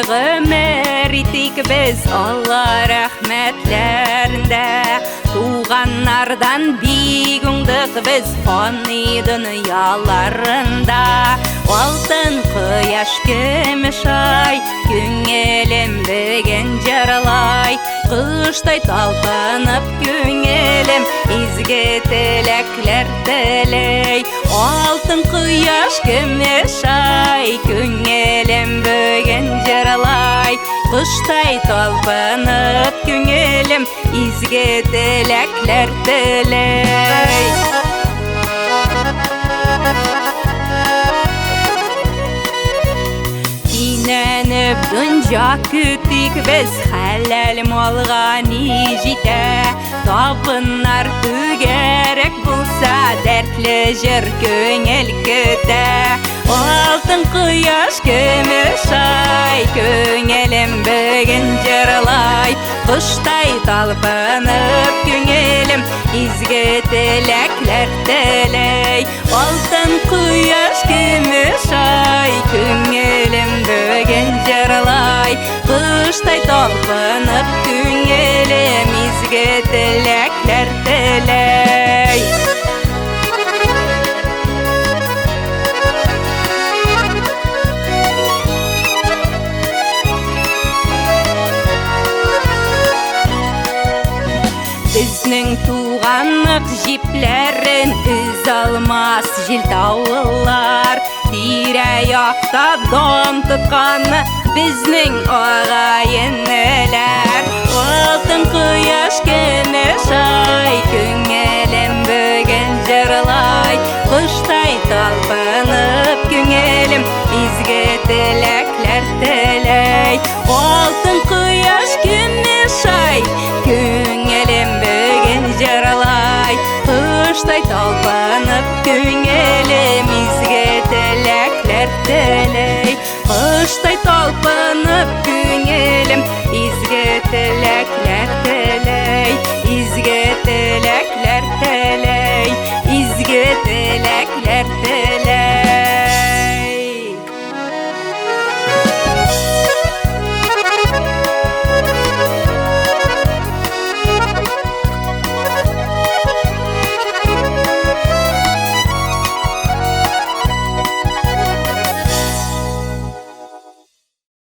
гомер итик без Алла рәхмәтләрендә. Туганнардан бик уңдык без фани дөньяларында. Алтын кояш, көмеш ай, күңелем бүген җырлай. Коштай талпынып күңелем изге теләкләр тели. Алтын кояш, көмеш ай, күңелем бүген җырлай. Коштай талпынып күңелем изге теләкләр тели. Кинәнеп дөнья көтик без, хәләл малга ни җитә? Табыннар түгәрәк булса, дәртле җыр күңел көтә. Алтын кояш, көмеш ай, күңелем бүген җырлай. Коштай талпынып күңелем изге теләкләр теләй. Алтын кояш, көмеш ай, күңелем бүген җырлай. Коштай талпынып күңелем изге теләкләр теләй. Безнең туганлык җипләрен өзалмас җил давыллар. Тирә-якта дан тоткан безнең агай-энеләр. Алтын кояш, көмеш ай, күңелем бүген җырлай. Коштай талпынып күңелем изге теләкләр теләй. Алтын кояш, көмеш ай, күңелем бүген җырлай. Коштай талпынып күңелем изге теләкләр теләй. Коштай талпынып күңелем изге теләкләр